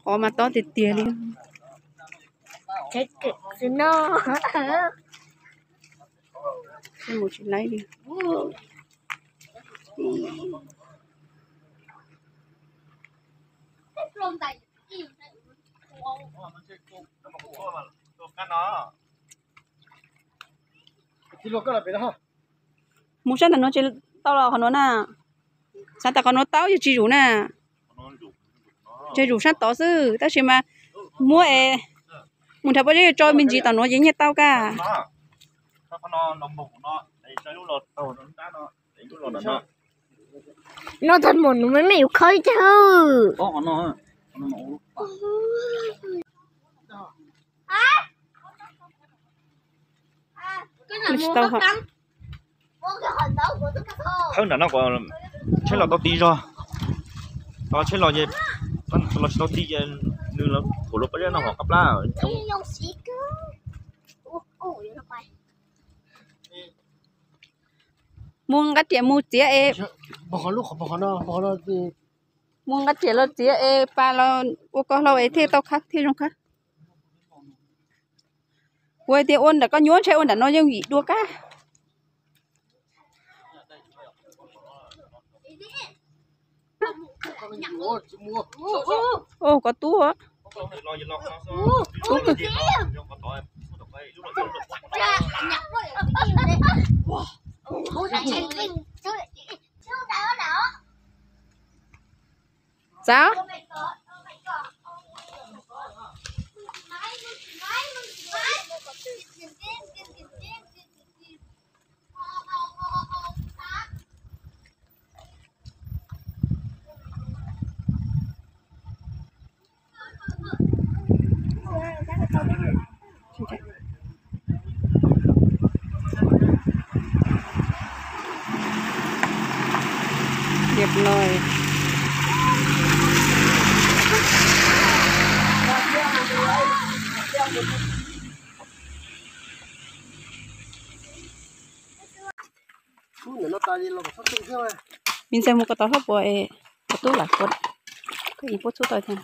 Qhov mas tob tiag tiag li. Mus tsis laib li. Mus sab ntawm no tsis tau los qhov no na. Xav tas qhov no tau yog tsis zus na. Ntshe zus sab tod xwb tab sis mas muab es mus nrhav pob zeb tso me ntsis tom no ces nyiaj tau kag. No tag mus nws me me yuav khawb ib cag. Khawb nram no kom tsheb los tau ti zog, tau tsheb los los tsis tau ti ces nws los pum los pob zeb no hov qab plab. Mus nqa riam mus txiav es, mus nqa riam los txiav es pas los ua koj hlau es thiaj tau khawb thiaj zoo khawb. Kuv hais tias ua nram koj nyuaj ntshe ua nram no yeej yim dua kab. Ua koj tub. Txav. Me ntxawg mus ko taw hauv puas es, ko tub lam puas, ko ib puab txhub tau thiab.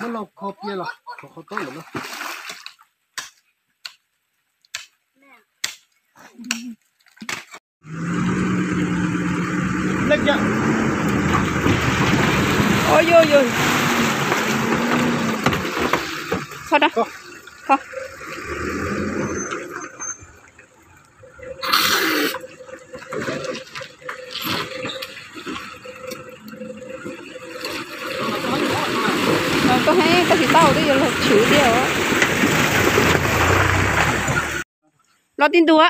Muab lauj kho pias los kho taub lawm na. Ua yog yog, kho da, kho. Koj heev koj tsis tau twb yuav luag tshwm thiab os. Los tib ntus.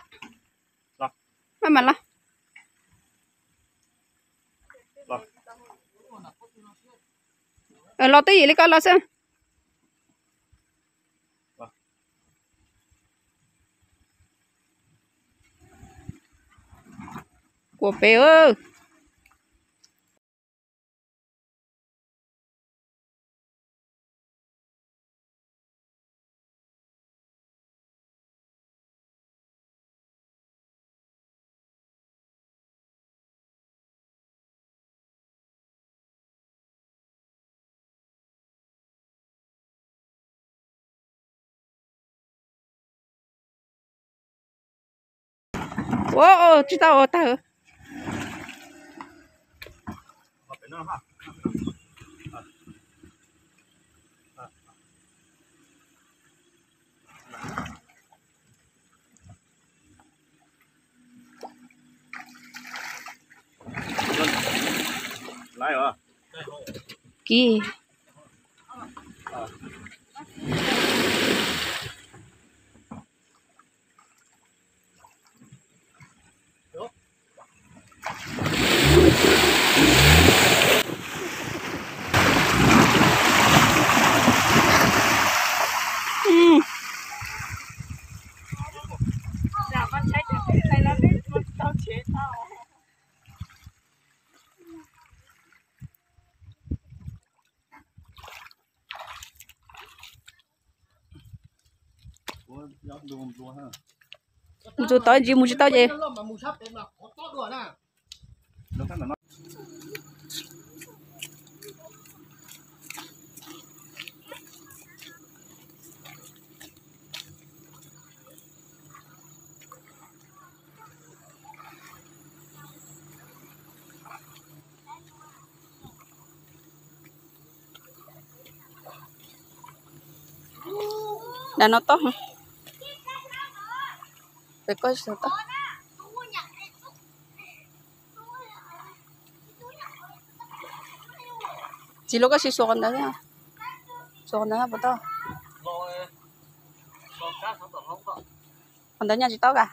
Maj mam los. Los twb yim li koj los xwb. Kuam pem. Ua tsis tau ua tawg. Kiv. Mus txog tod ntsis mus tsis tau ces. Daim no tob. Pem koj tob. Txiv, los koj sim xuas qhov ntawd, xuas qhov ntawd puas tau? Qhov ntawd nyaj tsis tau ka.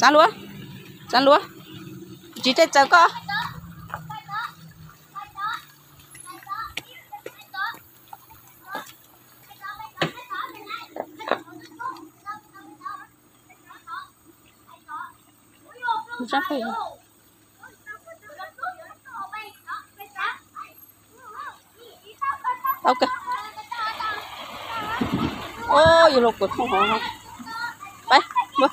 Txav luag, txav luag, tsis tej txawm koj. Tau kawg. Yog los kuv thooj hov. Peb, ua.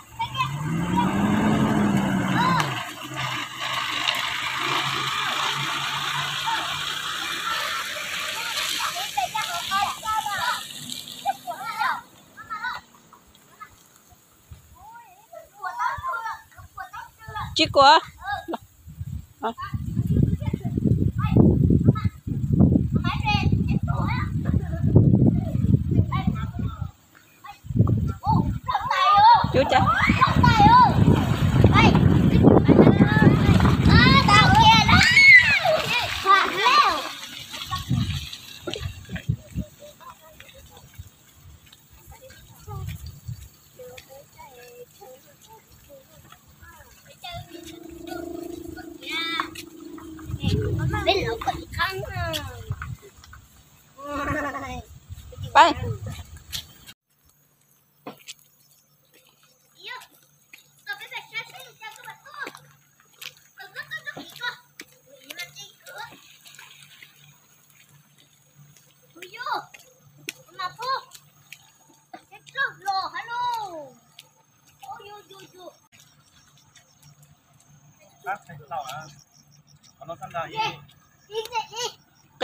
Tsis kuam. Cub cas. Peb.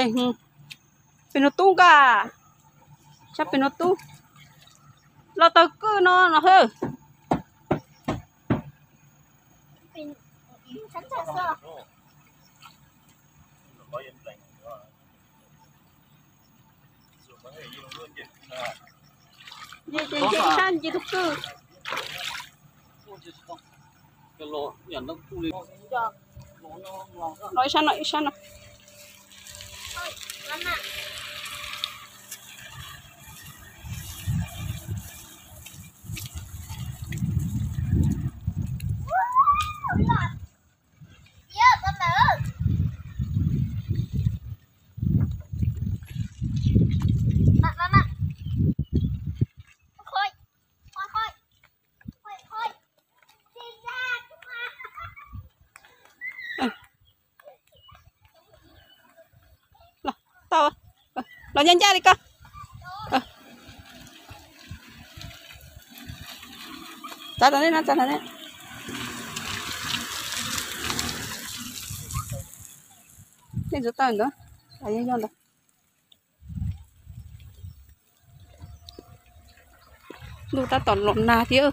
Qe, pem no tub nka, sab pem no tub, los taug kwj no no hwb. Ces sab nce tus kwj. Los ib sab no, ib sab no. Tau, los ncaj ncaj li koj. Txav rau nej, txav rau nej. Nej ntxuav tau ntawd, yog ntawd. Ntuj tab tom los nag thiab.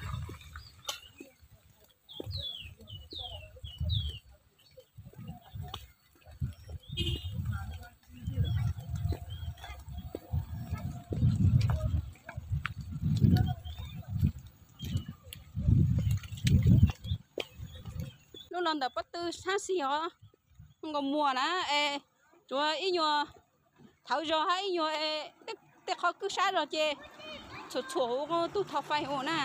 Hnub no ntawm pob tw sab xis os, nkaus muag na es tsuav ib nyuag thawv zog hab ib nyuag tej qhov kwj sab zog ces txhuam txhuam ua tub thov fais ua na.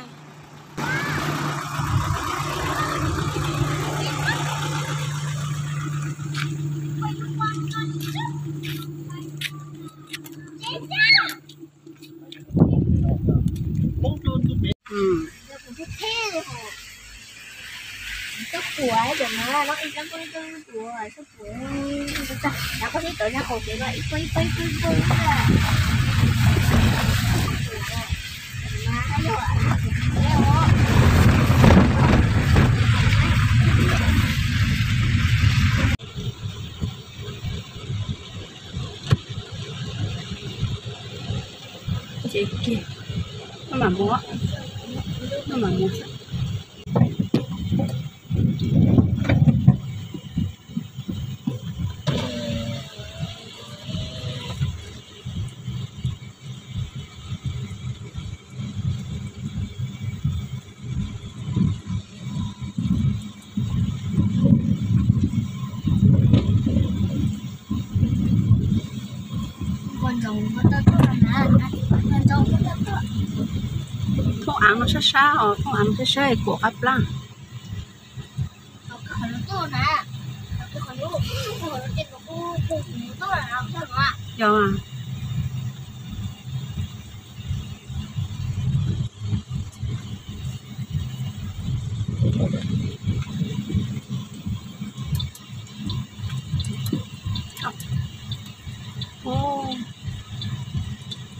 Ces kiag, maj mam mus, maj mam mus. Thooj av no sab sab os, thooj av no sab sab kuam qab plab. Yog.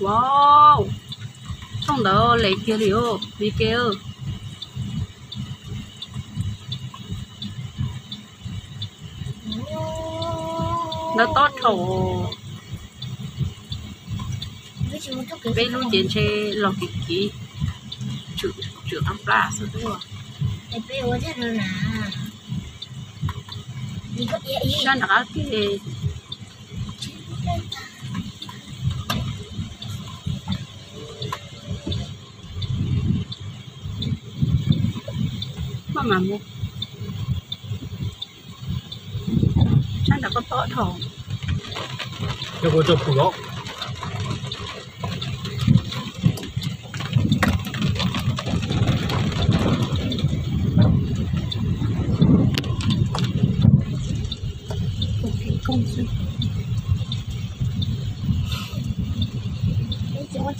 Wow, thooj ntawd lem kiag li os, li ke. Ntawd tob dhau. Peb lub ces ntshe los kiv kiv, tswm qab plab xwb. Sab nram qab ke. Maj mam mus. Sab nram koj tob dhau. Yog kuv tso pum los. Lub daus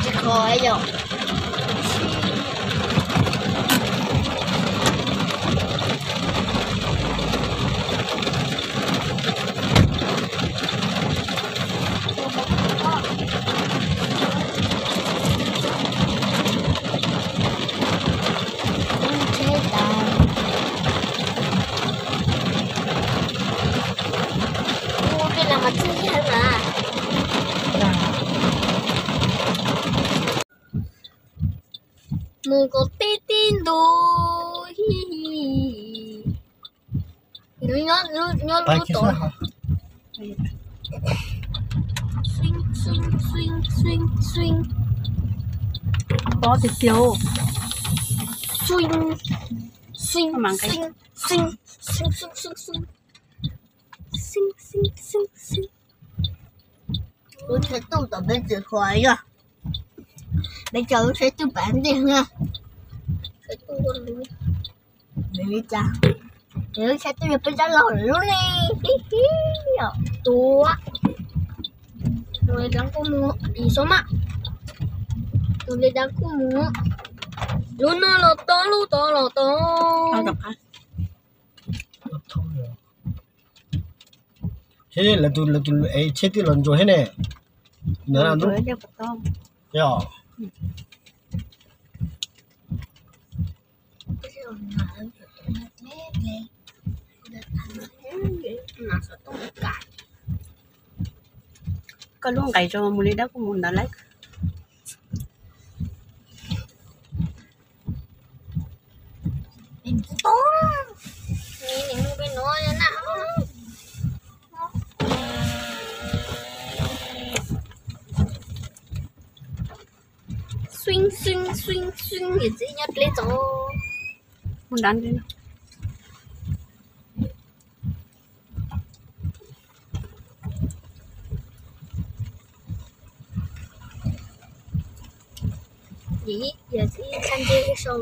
tsis kho yom. Mus kom tib tib ntus. Nyob lub tod. Pob tiag tiag. Lub tsheb tuaj tom peb tsev kho yog, peb cov lub tsheb tuaj pab ntej na. Li cas, lub tsheb tuaj yog peb rab laug lub li. Tuaj, tus li dab kuj mus, ib xub mas, tus li dab kuj mus. Lub no los tod, lub tod los tod. Lawv tus, lawv tus es tsheb twb los ntsuas thiab ne. Yog. Koj lub nqis rau mus li dab kuj mus ntawd lawm. Xwb xwb xwb xwb, niam txiv nyob dleb tod. Mus nrad ntawd. Yog txiv txhaj ntsej sau.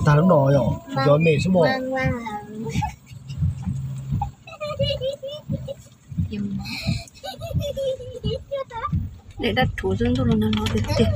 Tag lub no yog cov me xwb mog. Dej dab rhuv xwb, ntuj los nag nag tiag tiag.